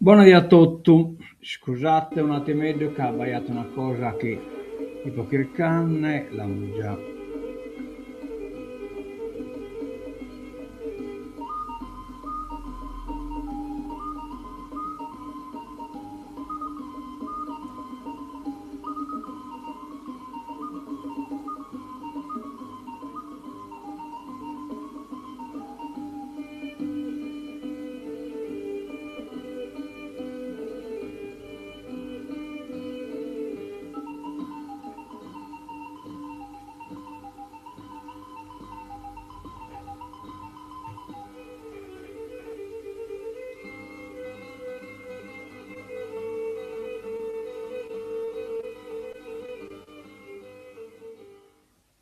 Bona die a totu, iscusate un'attimeddu ca b'aiat una cosa chi fipo chircande, l'amus già.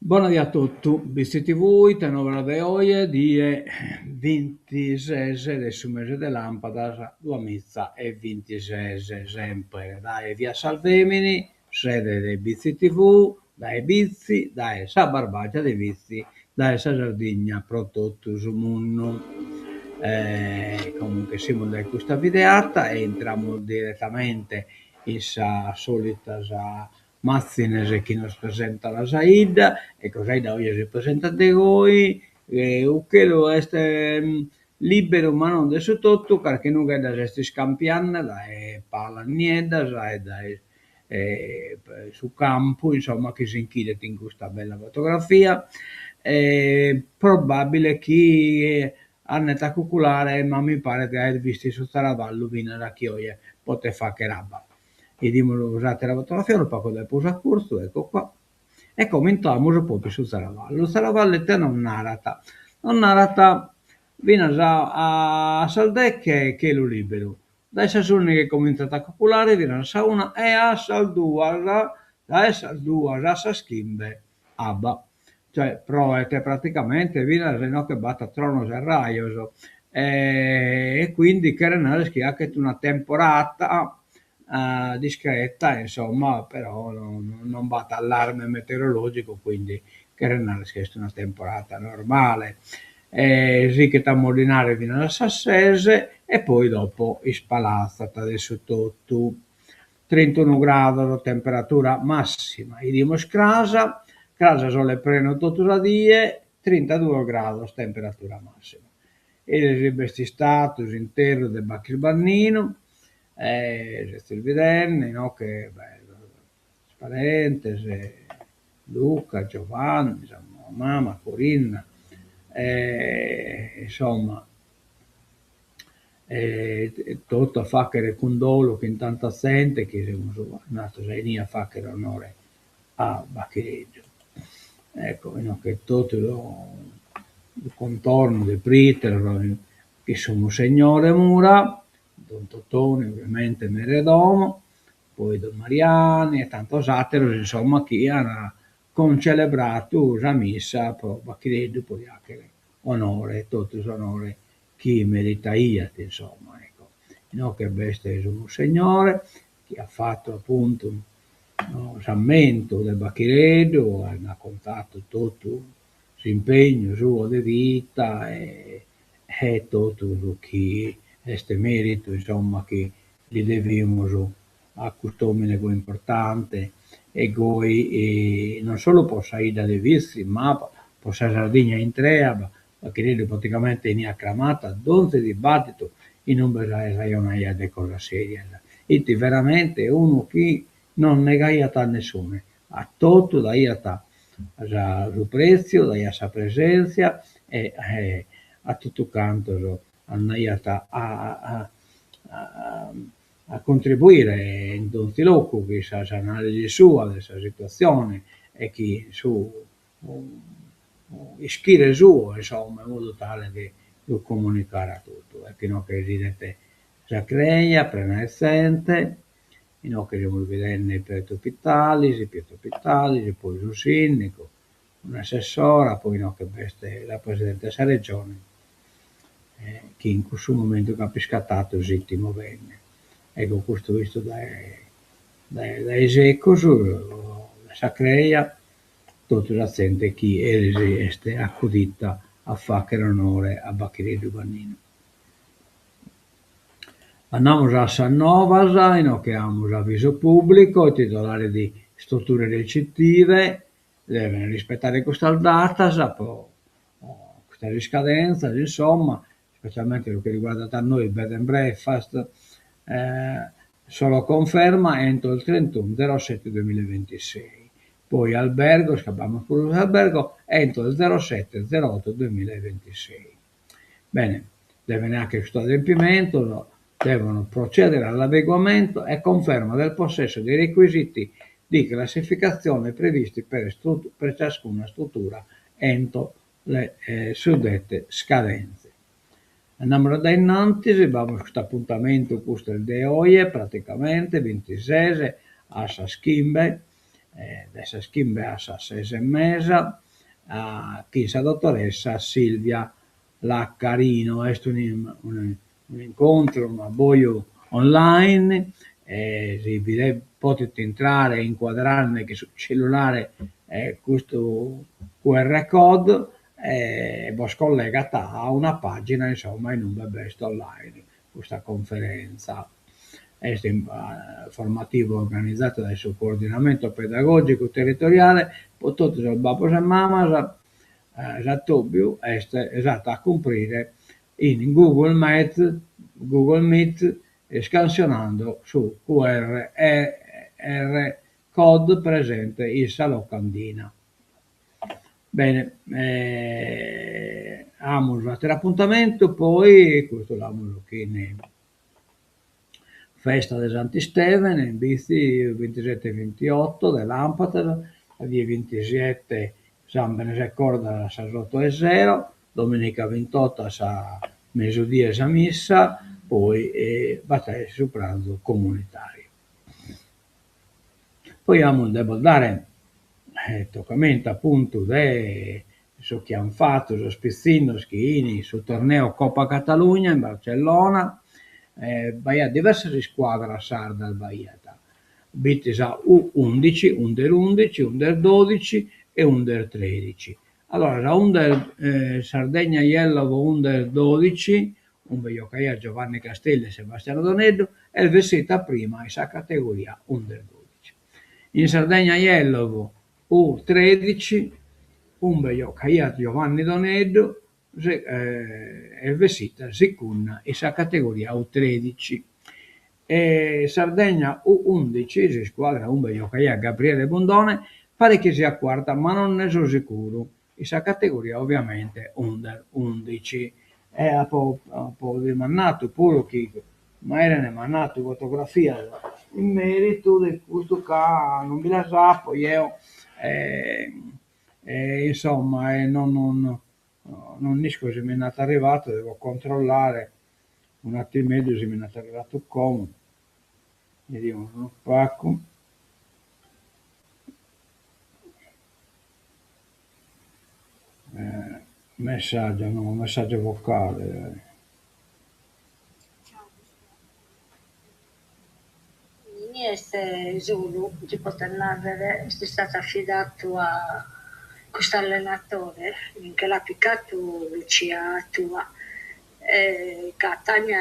Bona die a totu, Bitzi TV, ite novas de oje, die bintises de su mese de làmpadas duamiza e bintises, semper dae via Salvemini, sede de Bitzi TV, dae Bitzi, dae sa Barbagia de Bitzi, dae sa Sardigna pro totu su mundu. Como nch'essimus dae custa videata e intramus diretamente in sas solitas Matzines chi nos presentat sa 'idda, ecco sa 'idda oje si presentat de goi, su chelu est liberu ma non de su totu, carchi nughedda s'est iscampiande dae palas nieddas e dae su campu insomma chi si nch'idet in custa bella fotografia, probabile chi andet a cuculare ma mi paret de aer bistu in su zaravallu finas chi oje potet fagher abba. 'Idimus s'atera fotografia unu pagu de prus a curtzu, ecco qua. E como intramus propriu in su zaravallu. Su zaravallu ite nos narat? Nos narat finas a sas deche chelu liberu, dae sas ùndighi comintzat a cuculare finas a sa una e a sas duas, dae sas duas a sas chimbe abba, cioè proet praticamente finas inoghe b'at tronos e rajos e quindi cheret narrer chi 'achet una temporada discreta insomma, però non b'at allarme meteorologicu, quindi cheret narrer chi est una temporada normale. Sichit a moddinare finas a sas ses e poi dopo ispalatzat de su totu. Trintunu grados temperatura massima, 'idimus cras, cras sole prenu totu sa die, trintaduos grados temperatura massima. Eris b'est istadu s'interru de Bachis Banninu, e sezis bidende inoghe sos parentes, Luca, Giovanni, sa mama Corinna, e insomma totu a fagher cun dolu chin tanta zente chi semus andados a inie a fagher onore a Bachireddu. Ecco, inoghe totu su contornu de priteros, chin su mussegnore Mura, don Totoni ovviamente mere 'e domo, poi don Mariani e tantos ateros insomma chi an concelebradu sa missa pro Bachireddu pro li 'achere onore, totu s'onore chi meritaiat insomma, ecco. Inoghe b'est su mussegnore chi at fatu appuntu s'ammentu de Bachireddu, at contadu totu s'impegnu suo de vita e e totu su chi est meritu insomma chi li devimus a cust'omine goi importante e goi non solu pro sa 'idda de Vitzi ma pro sa Sardigna intrea, Bachireddu praticamente 'eniat cramadu a donzi dibattitu inube s'arrejonaiat de cosas serias, 'it veramente unu chi non negaiat a nessune, a totu daiat su pretziu, daiat sa presentzia e a totu cantos andaiat a a a contribuire in donzi locu chin sas analisi suas de sa situatzione e chin su ischire suo, insomma, in modu tale de lu comunicare a totu. Ecco inoghe s'idet sa creja prena 'e zente, inoghe semus bidende Pietro Pittalis, Pietro Pittalis, poi su sindicu, un'assessora, poi inoghe b'est sa presidente 'e sa regione chi in cussu momentu chi apo iscatadu s'it movende. Ecco custu 'istu dae dae dae secus, dae sa creja, totu sa zente chi eris est acudita a fagher onore a Bachireddu Banninu. Andamus a sas novas, inoghe amus avviso pubblico, i titolari di strutture ricettive devono rispettare custas datas pro custas iscadenzas, insomma, specialmente su chi riguardat a nois bed and breakfast, solo conferma entro il trentunu zero sette duemilaventisei, poi albergos, ca b'amus puru s'albergo, entro il zero sette zero otto duemilaventisei. Bene, deven fagher custos adempimentos, devono procedere all'adeguamento e conferma del possesso dei requisiti di classificazione previsti per per ciascuna struttura entro le suddette scadenze. Andamus a dae innantis, b'amus custu apuntamentu, custu est de oje praticamente, bintises a sas chimbe, dae sas chimbe a sas ses e mesa, chin sa dottoressa Silvia Laccarino, est un'incontru, un'abboju online e si bi podet intrare incuadrende chin su cellulare custu QR code e bos collegat a una pagina insomma in ube b'est online custa conferenza. Est formativu organizadu dae su Coordinamento Pedagogicu Territoriale pro totu sos babbos e mamas, s'atobiu est s'at a acumprire in Google Meet, Google Meet iscansionando su QR code presente in sa locandina. Bene, amus àteru apuntamentu, poi custu l'amus chin festa de Sant'Istevene, in Bitzi, bintisete e bintiotto de làmpadas, sa die bintisete sàmbenes e cordas a sas oto 'e sero, dominica bintotto a sa mesudie sa missa, poi b'at a esser su pranzu comunitàriu. Poi amus de bos dare tocamentu apuntu de su chi an fatu sos pitzinnos chi in su torneo Copa Catalugna in Barcellona, b'aiat diversas iscuadras sardas b'aiat, b'it sa U undici, under undici, under dodici e under tredici. Allora sa under Sardegna Yellow under dodici, ube giocaiat Giovanni Castelli e Sebastiano Doneddu, est bessida prima in sa categoria under dodici. In Sardegna Yellow U tredici, ube giocaiat Giovanni Doneddu, est bessida secunda in sa categoria U tredici. E Sardegna U undici, s'iscuadra ube giocaiat Gabriele Bundone, paret chi siat cuarta, ma non nde so sicuru, in sa categoria ovviamente under undici. E apo apo dimandadu puru chi m'aeren mandadu fotografias in meritu de custu ca non bi las apo jeo e e insomma e non non non isco si mi nd'at arrivadu, devo controllare un'attimeddu si mi nd'at arrivadu como, bidimus unu pagu. Messaggio no, messaggio vocale. Inie est solu, si potet narrer, est istatu afidatu a custu allenatore, nche l'at picatu Lucia tua, e ca Tania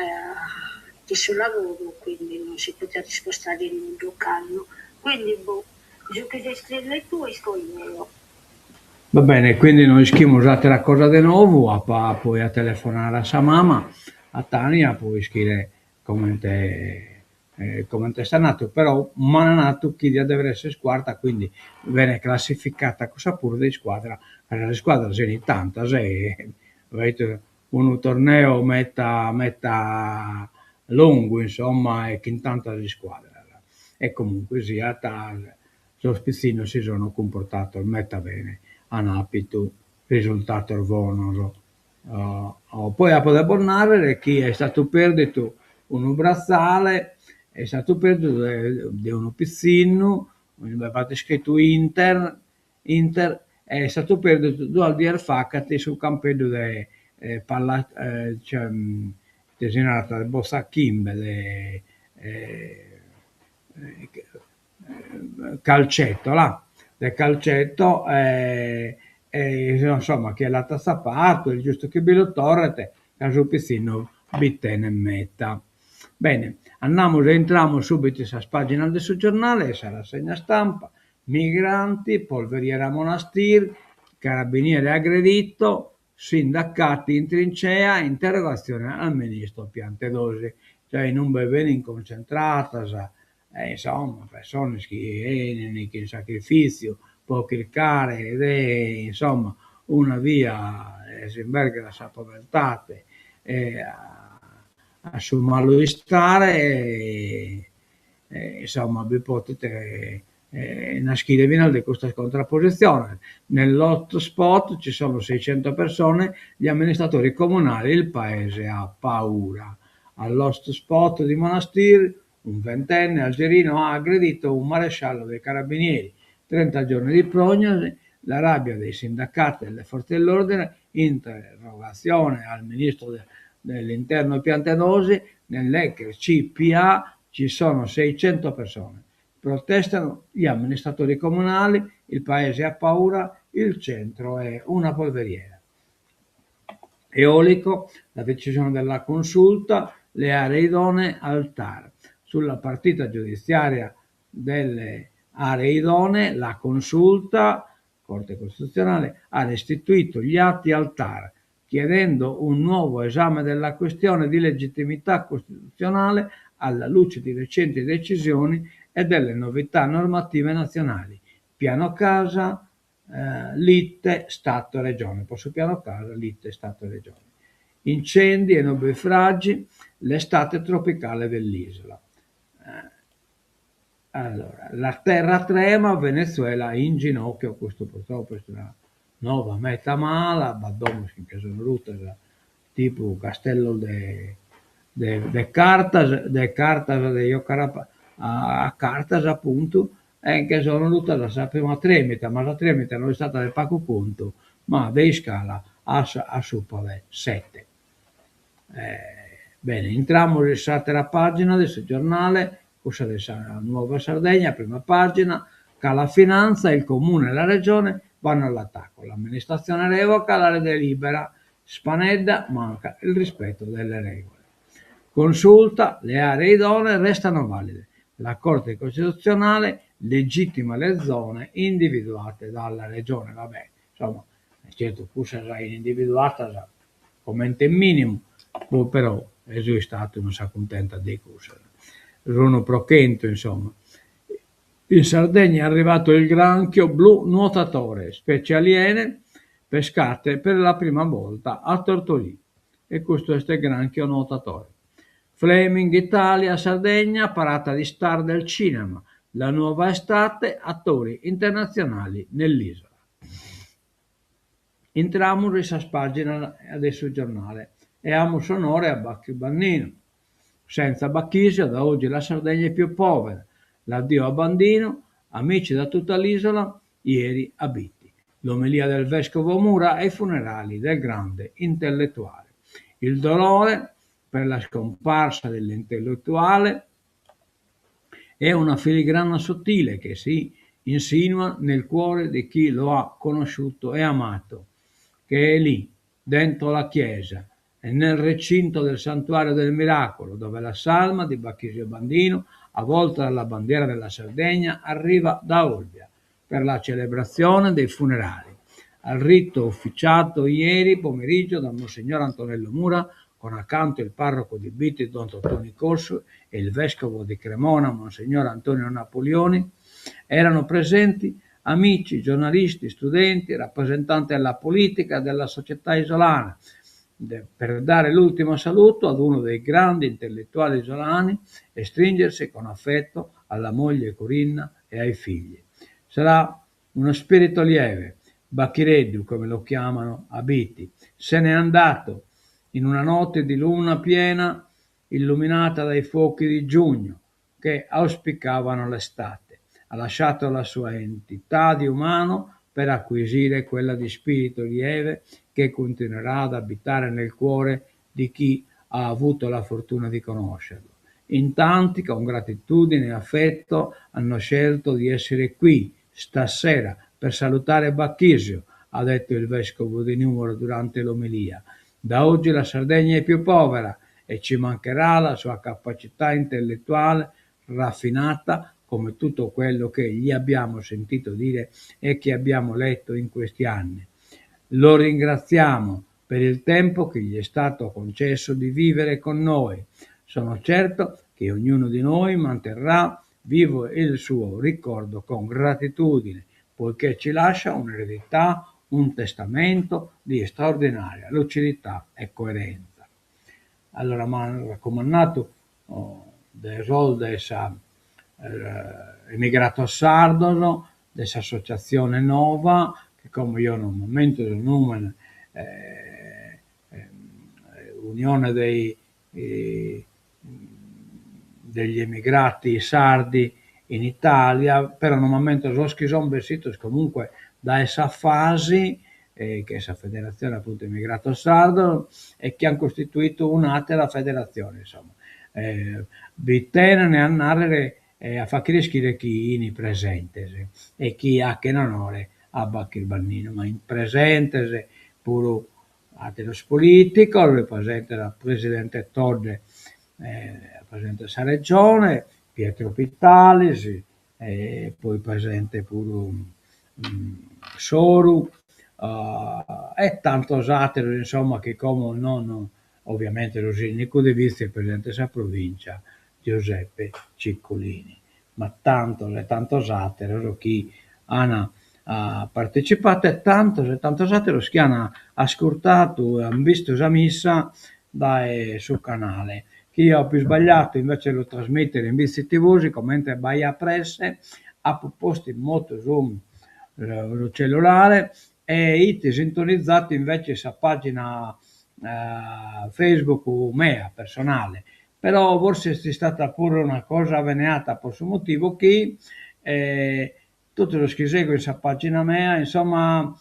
chin su lavoru quindi non si potiat ispostare in nuddu ocannu, quindi boh, su chi ses iscriende tue isco jeo. Va bene, quindi no ischimus atera cosa de nou, apo a poi a telefonare a sa mama, a Tania, po ischire comente comente est andatu, però m'an natu chi diat dever esser cuarta, quindi benit classificata cussa puru de iscuadra, ca sas iscuadras 'enint tantas e fait unu torneo meta meta longu insomma e chin tantas iscuadras e comunque siat sos pitzinnos si sono cumportatos meta bene, an apitu risultatos bonos. Poi apo de bos narrer chi est istatu perditu unu bratzale, est istatu perditu de unu pitzinnu, inube b'at iscritu Inter, Inter, est istatu perditu duas dies faghet in su campeddu de palla cioè ite si narat de botza a chimbe de calcetto là, de calcetto e insomma chie l'at atzapadu est giustu chi bi lu torret ca su pitzinnu bi tenet meta. Bene, andamus e intramus subitu in sas pàginas de su giornale e sa rassegna stampa, migranti, polveriera Monastir, carabiniere aggredito, sindacati in trincea, interrogazione al ministro Piantedosi. Cioè in umbe benint concentradas, e insomma, pessones chi 'enin chin sacrifìtziu pro chircare de, insomma, una via 'e s'imbergher a sa povertade e a su malu istare e insomma bi potet naschire finas de custas contrapositziones. Nell'hotspot ci sono 600 persone, gli amministratori comunali, il paese ha paura. All'hotspot di Monastir un ventenne algerino ha aggredito un maresciallo dei carabinieri. 30 giorni di prognosi, la rabbia dei sindacati e delle forze dell'ordine, interrogazione al ministro dell'interno Piantedosi, nell'ex CPA ci sono 600 persone. Protestano gli amministratori comunali, il paese ha paura, il centro è una polveriera. Eolico, la decisione della consulta, le aree idonee al TAR. Sulla partita giudiziaria delle aree idonee, la consulta, Corte Costituzionale, ha restituito gli atti al TAR, chiedendo un nuovo esame della questione di legittimità costituzionale alla luce di recenti decisioni e delle novità normative nazionali. Piano casa, lite Stato-Regione. Po su piano casa, lite Stato-Regione. Incendi e nubifragi, l'estate tropicale dell'isola. Allora, la terra trema, Venezuela in ginocchio, custu purtroppo est una nova meta mala, b'at domos chi nche sun rutas tipu castellos de de cartas, de cartas de giocare a cartas apuntu, e nche sono rutas a sa prima tremita, ma sa tremita no est istada de pagu contu, ma de iscala a a supa de sete. Bene, intramus in s'àtera pàgina de su giornale, cussa de sa Nuova Sardegna, prima pàgina, Cala Finanza, il Comune e la Regione vanno all'attacco, l'amministrazione revoca la delibera, Spanedda manca il rispetto delle regole. Consulta, le aree idonee restano valide, la Corte Costituzionale legittima le zone individuate dalla Regione. Va bene, insomma, certu cussas individuadas comente mìnimu, poi però su Istadu non s'acuntentat de cussas, s'unu pro chentu insomma. In Sardegna è arrivato il granchio blu nuotatore, specie aliene pescate per la prima volta a Tortolì. E custu est granchio nuotatore. Fleming Italia, Sardegna, parata di star del cinema. La nuova estate, attori internazionali nell'isola. Intramus in sas pàginas de su giornale e amus onore a Bacchiu Bandinu. Senza Bachisio da oggi la Sardegna è più povera. L'addio a Bandinu, amici da tutta l'isola, ieri a Bitti. L'omelia del vescovo Mura ai funerali del grande intellettuale. Il dolore per la scomparsa dell'intellettuale è una filigrana sottile che si insinua nel cuore di chi lo ha conosciuto e amato, che è lì, dentro la chiesa e nel recinto del santuario del miracolo, dove la salma di Bachisio Bandinu, avvolta dalla bandiera della Sardegna, arriva da Olbia per la celebrazione dei funerali. Al rito officiato ieri pomeriggio da Monsignor Antonello Mura, con accanto il parroco di Bitti Don Totoni Cossu e il vescovo di Cremona Monsignor Antonio Napolioni, erano presenti amici, giornalisti, studenti, rappresentanti della politica e della società isolana, per dare l'ultimo saluto ad uno dei grandi intellettuali isolani e stringersi con affetto alla moglie Corinna e ai figli. Sarà uno spirito lieve, Bacchireddu, come lo chiamano a Bitti, se n'è andato in una notte di luna piena illuminata dai fuochi di giugno che auspicavano l'estate. Ha lasciato la sua entità di umano per acquisire quella di spirito lieve che continuerà ad abitare nel cuore di chi ha avuto la fortuna di conoscerlo. In tanti, con gratitudine e affetto, hanno scelto di essere qui stasera per salutare Bachisio, ha detto il vescovo di Nuoro durante l'omelia. Da oggi la Sardegna è più povera e ci mancherà la sua capacità intellettuale raffinata come tutto quello che gli abbiamo sentito dire e che abbiamo letto in questi anni. Lo ringraziamo per il tempo che gli è stato concesso di vivere con noi. Sono certo che ognuno di noi manterrà vivo il suo ricordo con gratitudine, poiché ci lascia un'eredità, un testamento di straordinaria lucidità e coerenza. Allora m'an racumandadu de sos de sa emigrados sardos, de s'associatzione nova, chi como jeo non m'ammento su numene, Unione dei degli emigrati sardi in Italia, però non m'ammento sos chi sun bessidos comunque dae sa FASI, chi est sa Federatzione apuntu Emigrados Sardos, e chi an costituidu un'atera federatzione insomma. Bi tenen a narrer e a fagher ischire chi 'ini presentes e chi 'achen onore a Bachis Bandinu, ma 'in presentes puru ateros politicos, presente su presidente Todde, presidente de sa Regione, Pietro Pittalis, e poi presente puru Soru e tantos ateros insomma chi como non, ovviamente su sindicu de Bitzi e presidente de sa Provincia Giuseppe Ciccolini, ma tantos e tantos ateros chi an partecipadu e tantos e tantos ateros chi an ascurtadu e an bistu sa missa dae su canale, chi eo apo isbagliadu invece de lu trasmittere in Bitzi tivù, sicomente b'aiat presse, apo postu in motu su su cellulare e 'it sintonizadu invece sa pagina Facebook mea personale, però forsis est istada puru una cosa bene 'atta pro su motivu chi totu sos chi seguin sa pagina mea insomma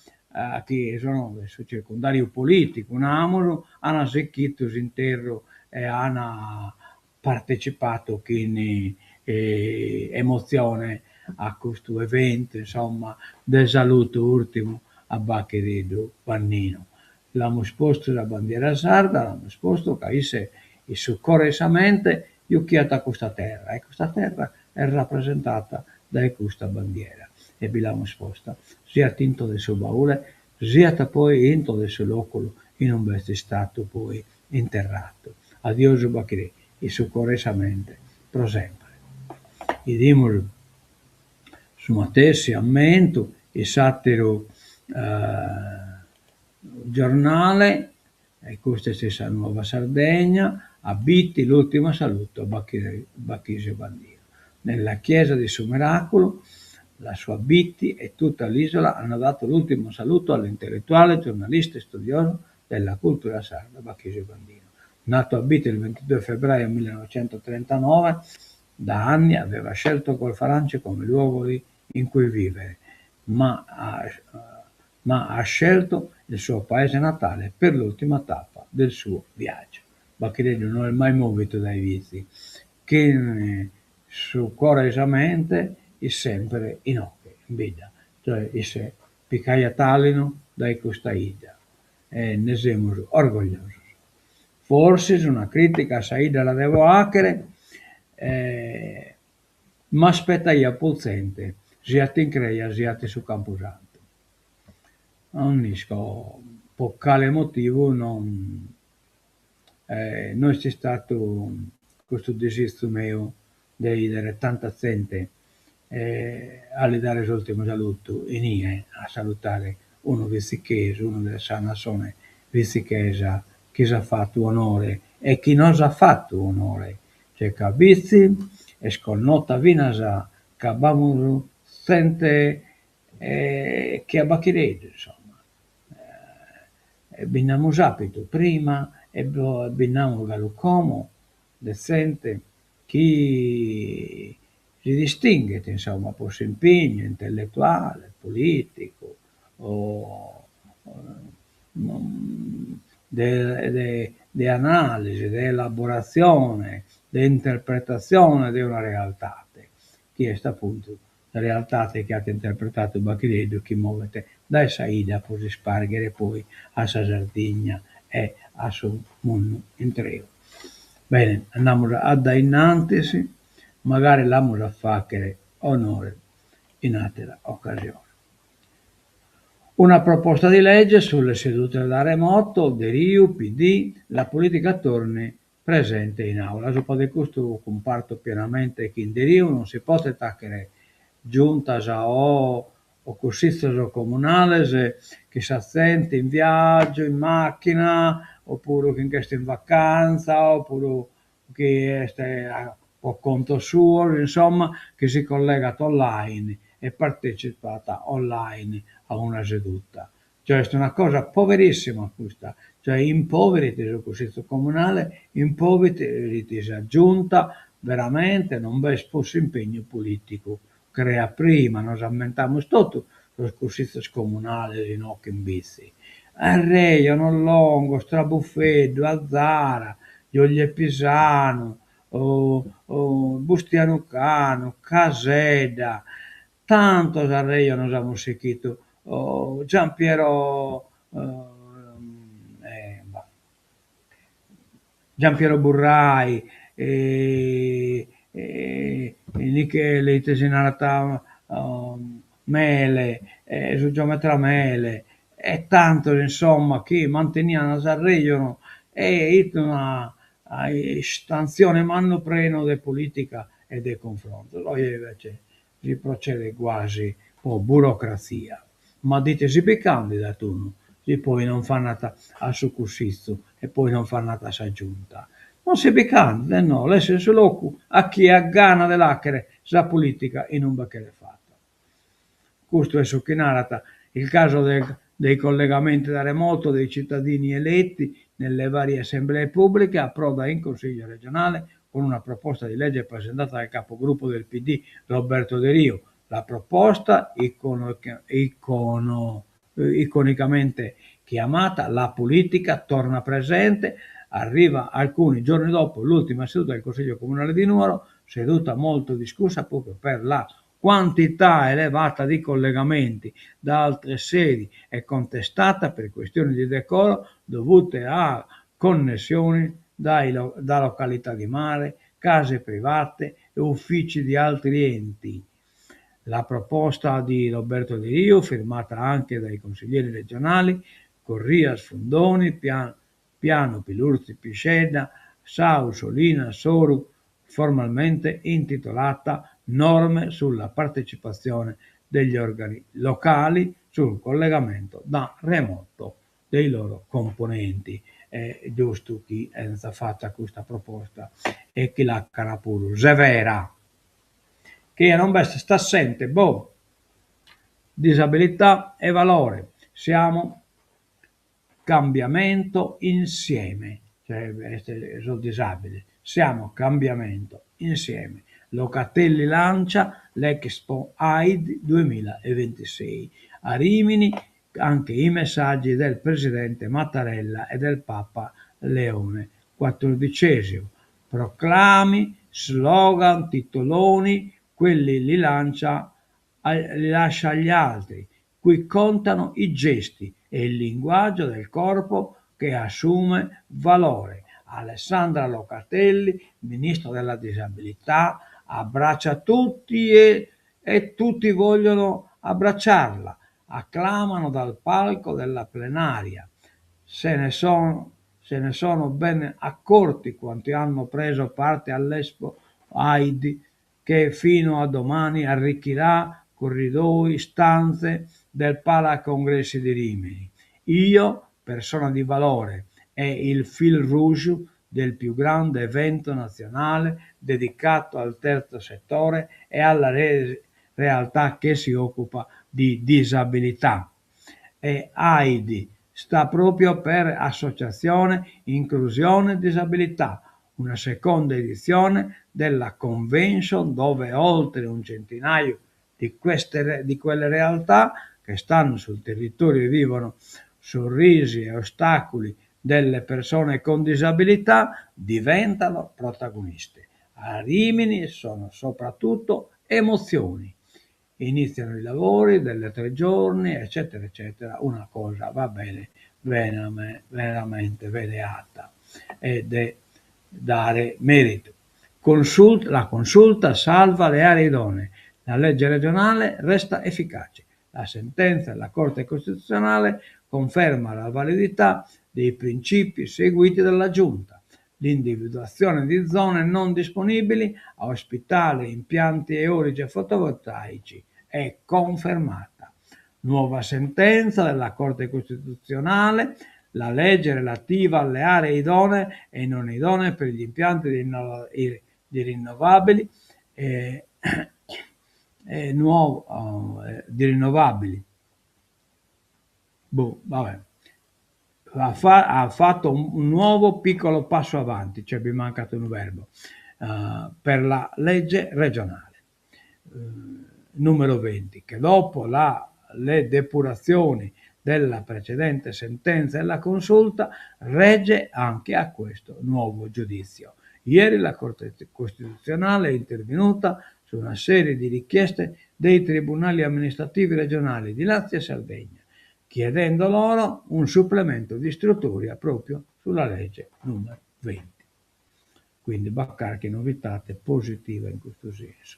chi sun de su circundariu politicu namus, an sighidu s'interru e an partecipadu chin emotzione a custu eventu insomma de saludu urtimu a Bachireddu Bandinu. L'amus postu sa bandiera sarda, l'amus postu ca isse in su coro e in sa mente juchiat custa terra e custa terra est rapresentada dae custa bandiera e bi l'amus posta siat intro de su baule siat poi intro de su loculu inube est istadu poi interradu. Adiosu Bachirè, in su coro e in sa mente pro sempre. 'Idimus su matessi ammentu in s'ateru giornale, e custa est sa Nuova Sardegna, a Bitti l'ultimo saluto a Bachisio Bandinu. Nella chiesa di su Miraculu, la sua Bitti e tutta l'isola hanno dato l'ultimo saluto all'intellettuale, giornalista e studioso della cultura sarda Bachisio Bandinu. Nato a Bitti il 22 febbraio 1939, da anni aveva scelto Golfo Aranci come luogo in cui vivere, ma ha, ma ha scelto il suo paese natale per l'ultima tappa del suo viaggio. Bachireddu no est mai mòvidu dae Bitzi, chin su coro e sa mente est semper inoghe, in bidda, cioè isse picaiat àlinu dae custa 'idda e nde semus orgogliosos. Forsis una crìtica a sa 'idda la devo 'achere, m'aspetaia prus zente, siat in creja siat in su campusantu. Non isco pro cale motivu non no est istadu custu disizu meu de 'idere tanta zente a li dare s'urtimu saludu inie, a salutare unu bitzichesu, unu de sa nassione bitzichesa chi s'at fatu onore e chi nos at fatu onore, cioè ca Bitzi est connota finas ca b'amus zente che a Bachireddu, insomma, bi nd'amus àpidu prima e bi nd'amus galu como de zente chi si distinghet insomma pro s'impignu intelletuale, politicu o de de de analisi, de elaboratzione, de interpretatzione de una realtade, chi est apuntu sa realtade chi at interpretadu Bachireddu chi movet dae sa 'idda pro s'isparghere poi a sa Sardigna e a su mundu intreu. Bene, andamus a dae in antis, magari l'amus a fàghere onore in àtera ocasione. Una proposta di legge sulle sedute da remoto, Deriu, PD, la politica torni presente in aula. Subra de custu cumparto pienamente chin Deriu, non si potet fàghere giuntas o o cussizos comunales chi sa zente in viàgiu, in màchina, opuru chi nch'est in vacantza, opuru chi est po contos suos, insomma, chi si collegat online e partecipat online a una seduta. Cioè est una cosa poverissima custa, cioè impoverit su cussizu comunale, impoverit sa giunta, veramente non b'est prus s'impegnu polìticu che a prima, nos ammentamus totu sos cussizos comunales inoghe in Bitzi. Arrejonos longos tra Bufeddu, Azara, Giogliè Pisanu, Bustianu Canu, Casedda, tantos arrejonos amus sighidu, Giampiero Giampiero Burrai, Michele ite si narat Mele, su geometra Mele, e tantos insomma chi mantenian s'arrejonu e 'it una istanzione mannu prenu de politica e de cunfrontu. Oe invece si procedet guasi po burocratzia. Ma ite si bi candidat unu si poi non fannat a su cussizu e poi non fannat a sa giunta? Non si bi candidat, no, lesset su locu a chie at gana de l'achere sa politica inumbe cheret fata. Custu est su chi narat il caso dei collegamenti da remoto dei cittadini eletti nelle varie assemblee pubbliche approda in Consiglio regionale con una proposta di legge presentata dal capogruppo del PD Roberto Deriu. La proposta, iconicamente chiamata La politica torna presente, arriva alcuni giorni dopo l'ultima seduta del Consiglio comunale di Nuoro, seduta molto discussa proprio per la quantità elevata di collegamenti da altre sedi e contestata per questioni di decoro dovute a connessioni da località di mare, case private e uffici di altri enti. La proposta di Roberto Deriu, firmata anche dai consiglieri regionali Corrias, Fundoni, Piano, Pilurzi, Piscedda, Sau, Solinas, Soru, formalmente intitolata Norme sulla partecipazione degli organi locali sul collegamento da remoto dei loro componenti. Est giustu chi 'enzat fata custa proposta e chi l'acan puru severa. Chie non b'est assente, boh! Disabilità e valore, siamo cambiamento insieme, cioè est sos disàbiles, siamo cambiamento insieme. Locatelli lancia l'Expo AID 2026. A Rimini anche i messaggi del presidente Mattarella e del Papa Leone XIV. Proclami, slogan, titoloni, quelli li lancia, li lascia agli altri. Qui contano i gesti e il linguaggio del corpo che assume valore. Alessandra Locatelli, ministro della disabilità, abbraccia tutti e, e tutti vogliono abbracciarla. Acclamano dal palco della plenaria. Se ne sono, se ne sono ben accorti quanti hanno preso parte all'Expo AID che fino a domani arricchirà corridoi, stanze del Palacongressi di Rimini. Io, persona di valore, è il fil rouge del più grande evento nazionale dedicato al terzo settore e alla re- realtà che si occupa di disabilità. E AID sta proprio per Associazione Inclusione Disabilità, una seconda edizione della convention dove oltre un centinaio di, queste, di quelle realtà che stanno sul territorio e vivono sorrisi e ostacoli delle persone con disabilità diventano protagoniste. A Rimini sono soprattutto emozioni. Iniziano i lavori delle tre giorni, eccetera, eccetera. Una cosa va bene, veramente vedeata ed è Dare meritu. Consult, la consulta salva le aree idonee, la legge regionale resta efficace. La sentenza della Corte Costituzionale conferma la validità dei principi seguiti dalla Giunta. L'individuazione di zone non disponibili a ospitare impianti eolici e fotovoltaici è confermata. Nuova sentenza della Corte Costituzionale, la legge relativa alle aree idonee e non idonee per gli impianti di, di rinnovabili eh, eh, nuovo, eh, di rinnovabili. Boh, vabbè. Ha, fa- ha fatto un, un nuovo piccolo passo avanti, cioè mi manca un verbo, uh, per la legge regionale uh, numero 20, che dopo la, le depurazioni della precedente sentenza della consulta regge anche a questo nuovo giudizio. Ieri la Corte Costituzionale è intervenuta su una serie di richieste dei tribunali amministrativi regionali di Lazio e Sardegna, chiedendo loro un supplemento di istruttoria proprio sulla legge numero 20. Quindi b'at carchi novidade positiva in custu sensu.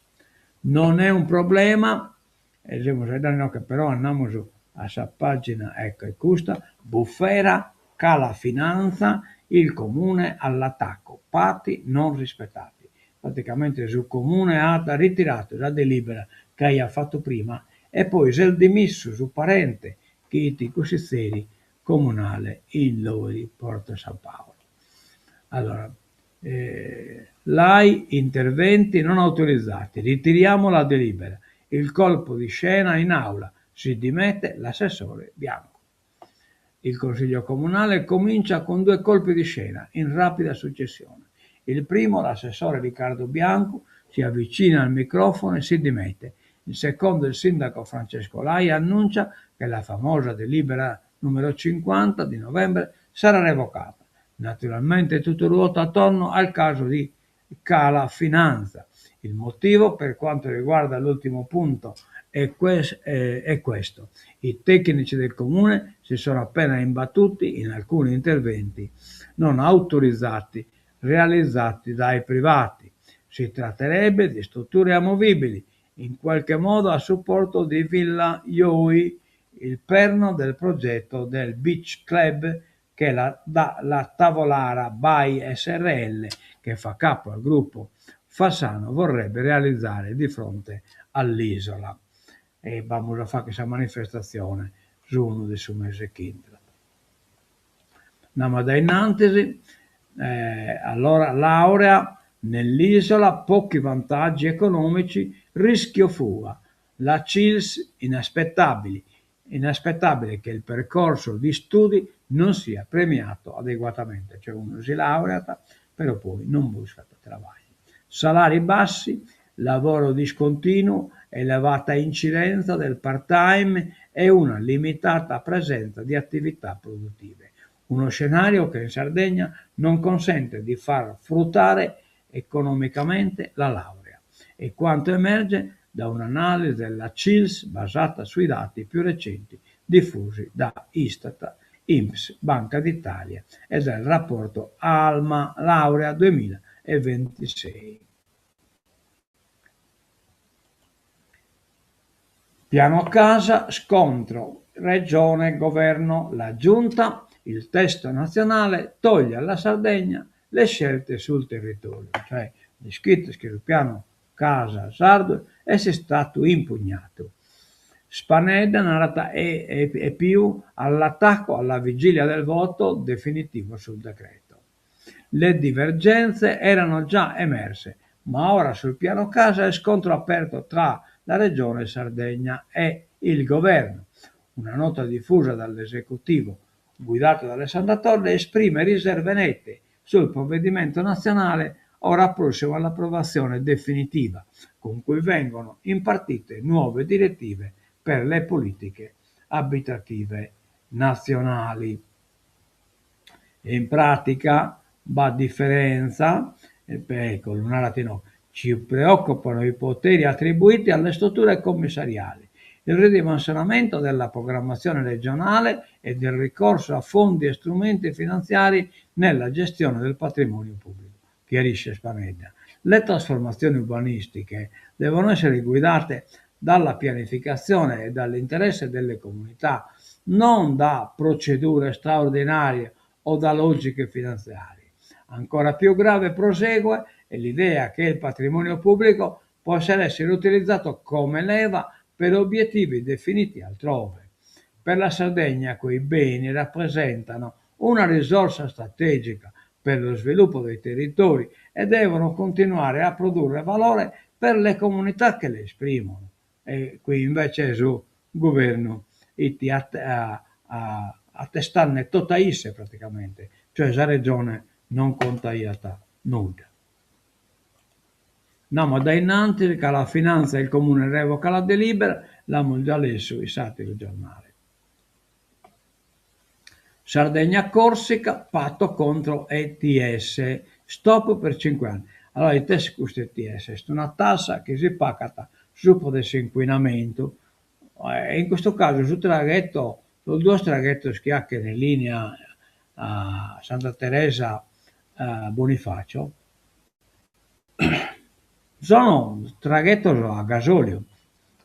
Non è un problema, e semus a però andamus a sa pagina, ecco, è custa, bufera, cala finanza, il comune all'attacco, patti non rispettati. Praticamente su comune at ritiradu sa delibera chi aiat fatu prima e poi s'est dimissu su parente chi it cussizeri comunale in Lori Porto San Paolo. Allora, eh, Lai interventi non autorizzati, ritiriamo la delibera. Il colpo di scena in aula, si dimette l'assessore Bianco. Il Consiglio Comunale comincia con due colpi di scena in rapida successione. Il primo, l'assessore Riccardo Bianco, si avvicina al microfono e si dimette. Il secondo, il sindaco Francesco Lai, annuncia che la famosa delibera numero 50 di novembre sarà revocata. Naturalmente tutto ruota attorno al caso di Cala Finanza. Il motivo per quanto riguarda l'ultimo punto è, que- è questo. I tecnici del comune si sono appena imbattuti in alcuni interventi non autorizzati realizzati dai privati. Si tratterebbe di strutture amovibili, in qualche modo a supporto di Villa Ioi, il perno del progetto del Beach Club che la, da, la Tavolara by SRL, che fa capo al gruppo Fasano, vorrebbe realizzare di fronte all'isola. E vamos a fare questa manifestazione su unu de su mese ch'intrat. Andiamo a innantis, eh, allora laurea nell'isola, pochi vantaggi economici, rischio fuga. La CILS inaspettabili, inaspettabile che il percorso di studi non sia premiato adeguatamente, cioè uno si laurea però poi non busca lavoro. Salari bassi, lavoro discontinuo, elevata incidenza del part-time e una limitata presenza di attività produttive. Uno scenario che in Sardegna non consente di far fruttare economicamente la laurea. È quanto emerge da un'analisi della CILS basata sui dati più recenti diffusi da Istat, INPS, Banca d'Italia e dal rapporto Alma Laurea 2026. Piano casa, scontro, regione, governo, la giunta, il testo nazionale toglie alla Sardegna le scelte sul territorio, cioè scritto che il piano casa sardu est istadu impugnadu. Spanedda narat e, e, e più all'attacco alla vigilia del voto definitivo sul decreto. Le divergenze erano già emerse, ma ora sul piano casa è scontro aperto tra la Regione Sardegna e il governo. Una nota diffusa dall'esecutivo guidato da Alessandra Torre esprime riserve nette sul provvedimento nazionale ora prossimo all'approvazione definitiva, con cui vengono impartite nuove direttive per le politiche abitative nazionali. In pratica, b'at differenza, ecco, lu narat inoghe, ci preoccupano i poteri attribuiti alle strutture commissariali, il ridimensionamento della programmazione regionale e del ricorso a fondi e strumenti finanziari nella gestione del patrimonio pubblico. Chiarisce Spanedda. Le trasformazioni urbanistiche devono essere guidate dalla pianificazione e dall'interesse delle comunità, non da procedure straordinarie o da logiche finanziarie. Ancora più grave, prosegue, è l'idea che il patrimonio pubblico possa essere utilizzato come leva per obiettivi definiti altrove. Per la Sardegna quei beni rappresentano una risorsa strategica per lo sviluppo dei territori e devono continuare a produrre valore per le comunità che le esprimono. E qui invece su guvernu 'it a a testande totu a isse praticamente, cioè sa Regione non contaiat nudda. Andamus dae innantis ca la finanza il Comune revoca la delibera, l'amus già lessu in s'àteru giornale. Sardegna-Corsica, patto contro ETS, stop per cinque anni. Allora it'est custu ETS? Est una tassa chi si pagat subra de s'incuinamentu e in custu casu su traghetto, sos duos traghettos chi 'achen linea a Santa Teresa Bonifacio sono traghettos a gasoliu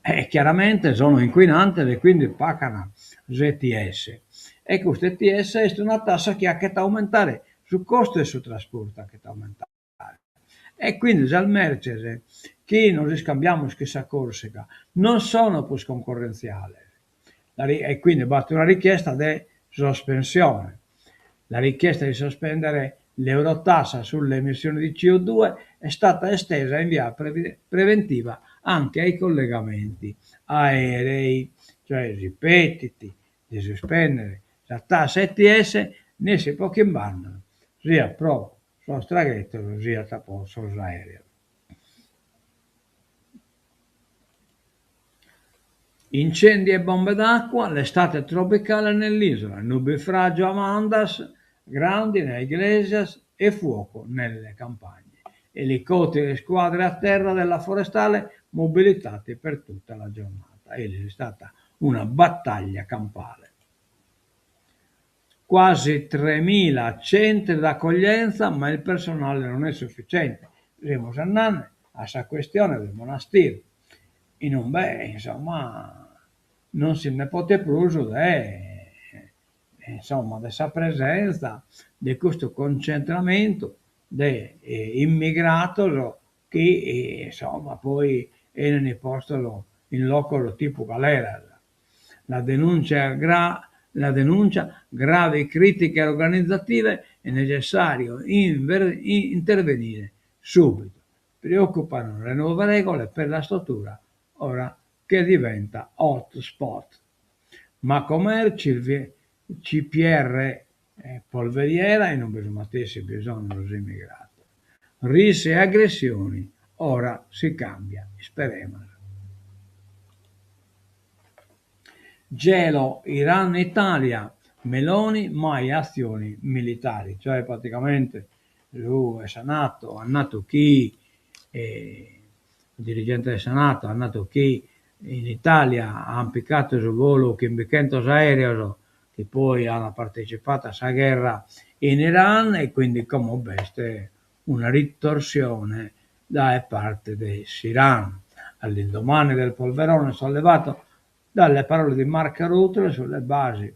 e chiaramente sono incuinantes e quindi pagan s'ETS. E custu ETS est una tassa chi 'achet aumentare su costu 'e su trasportu 'achet aumentare. E quindi sas merces chi nos iscambiamus chin sa Corsica non sono prus concorrentziales e quindi b'at una richiesta de sospensione. La richiesta di sospendere l'eurotassa sulle emissioni di CO2 è stata estesa in via preventiva anche ai collegamenti aerei, cioè si petit de suspendere sa tassa ETS nessi pro chimb'annos, siat pro sos traghetos siat pro sos aereos. Incendi e bombe d'acqua, l'estate tropicale nell'isola, nubifragio a Mandas, grandine a Iglesias e fuoco nelle campagne. Elicotteri e squadre a terra della forestale mobilitati per tutta la giornata. È stata una battaglia campale. Quasi 3.000 centri d'accoglienza, ma il personale non è sufficiente. Semus andande a sa questione de Monastir. Inumbe, insomma, non si nde potet prus de, insomma, de sa presenza de custu concentramentu de immigrados chi, insomma, poi 'enin postos in locos tipu galeras. La denuncia gra la denuncia gravi critiche organizzative, è necessario intervenire subito. Preoccupano le nuove regole per la struttura ora che diventa hotspot. Macomer, CPR polveriera inumbe su matessi bi sono sos immigrados. Risse e aggressioni, ora si cambia, isperemus. Gelo Iran-Italia, Meloni mai azioni militari, cioè praticamente su 'e sa Nato at natu chi su dirigente de sa Nato at natu chi in Italia an picatu su volu chimbichentos aereos chi poi an partecipatu a sa gherra in Iran e quindi como b'est una ritorsione dae parte de s'Iran. All'indomani del polverone sollevato dalle parole di Mark Rutte sulle basi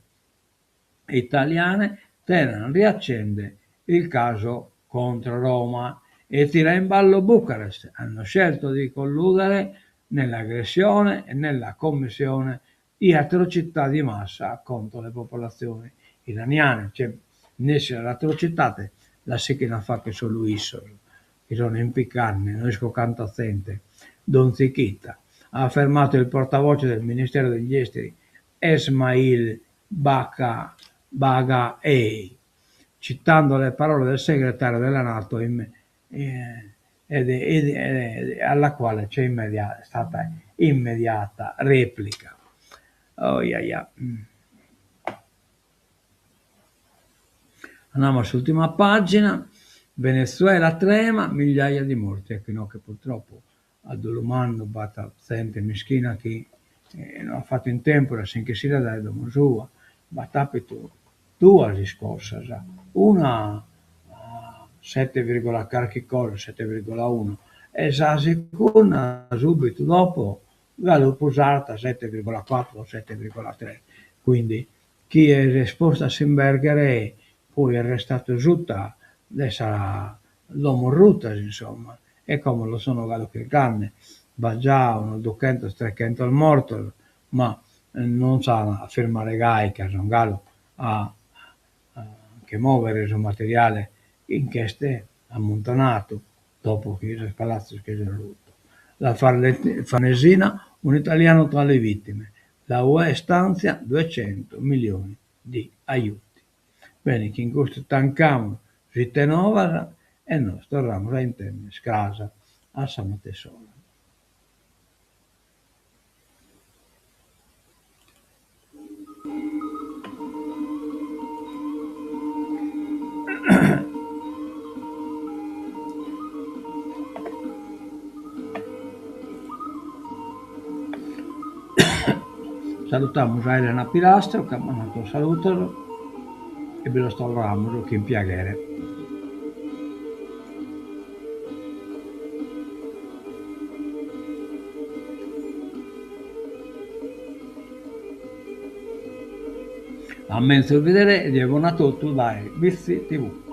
italiane, Teheran riaccende il caso contro Roma e tira in ballo Bucarest. Hanno scelto di colludere nell'aggressione e nella commissione di atrocità di massa contro le popolazioni iraniane. Cioè, nessi atrocitate la sichin a fagher solu issos, chi sono impicande, no isco canta zente, donzi chita, ha affermato il portavoce del Ministero degli Esteri Esmail Baghaei, citando le parole del segretario della Nato in, eh, ed, ed, ed, alla quale c'è immedia- stata immediata replica. Oh, yeah, yeah. Andiamo all'ultima pagina. Venezuela trema, migliaia di morti. Ecco, no, che purtroppo a dolu mannu b'at zente mischina chi no at fatu in tempus a si nch'essire dae domo sua. B'at apitu duas iscossas, una. sette virgola carchi cosa, sette virgola uno, e sa secunda subitu dopo galu prus arta, sette virgola cuatro o sette virgola tres. Quindi chie s'est postu a s'imberghere poi est restadu suta de sas domos rutas insomma e como los sun galu chircande. B'at già unos duchentos trechentos mortos, ma non s'an a firmare gai ca sun galu a nche mòvere su materiale chi nch'est ammuntonadu dopo chi sos palatzos che sun rutos. La Farnesina, un italiano tra le vittime, la UE stanzia 200 milioni di aiuti. Bene, chin custu tancamus s'Ite Novas e nos torramus a intender cras a sa matessi ora. Salutamus a Elena Pirastro chi at mandadu saludos e bi los torramus chin piaghere. A menzus bidere e die bona a totu dae Bitzi TV.